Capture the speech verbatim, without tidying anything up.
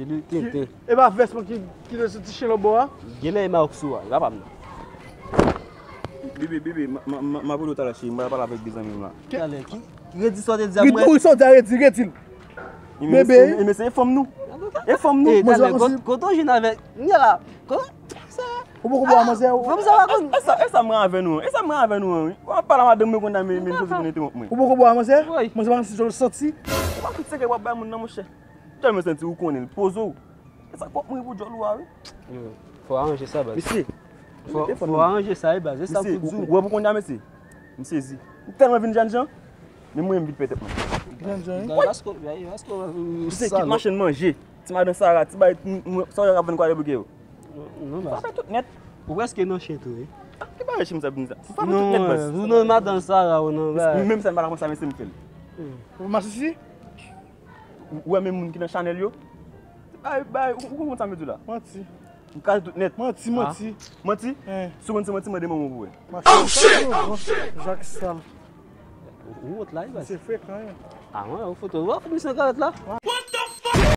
Li tenten. E pa vès mwen ki, ki te soti chen lòt bò a? Genlè e mayok sou a, e pa pa m nan. Bebe, bebe, m a rele w talè cheri, m pral pale avèk de zanmi m la. Talè ki? Redi sa w te di a mwen. Wi, sa w di a redi, redi l. Bebe. E mesye, e fanm nou. E fanm nou. Mwen se pa konsi. Kote w jwenn avèk, m la. Kote sa? Ou poko bwè a, manzè? Fanm sa pa konn. E sa, e sa mwen avè nou an. E sa mwen avè nou an, wi. W ap pale a madanm mwen konn nan men, men Jezi konn entewonp mwen. Ou poko bwè a, manzè? Mwen se pa konsi jòl santi. Ou pa konn sekrè w ap bay moun nan, monchè. Tèlman santi ou konnen l poze w. E sa k ap mouri pou djòl ou a, wi. Yo, fò aranje sa, baz. Mesye, fò, fò aranje sa, wi, baz. E sa m pou di w. Ou wè pou kounye a, mesye? M sezi. M tèlman vin jènjan. Men mwen, m vin pètèt mwen. Jènjan, wi. Mesye, kit machann manje. Ti madan Sara, ti bay, m, m, sa w ap vann kwa de bouke yo. Non, baz. Sa fè tout nèt. Ou prèske nan chen tou, wi. Ki bagay chen sa vin sa? M pa tout nèt, baz. Non, ou nan madan Sara, ou nan bagay. Menm sa, m pa ta konn sa, mesye, m fè l. Ou masisi? Ou wè menm moun ki nan chanèl yo? Bay, bay, ou, ou konprann sa m vle di w la? Manti. M kraze tout nèt. Manti, manti. Manti? Si w konn se manti, mande manman w pou wè. Machann, jak sal. Ou wont la, wi, baz. Se frekan, wi. A, mwen, ou foto. Ou foto misye nan kalòt la?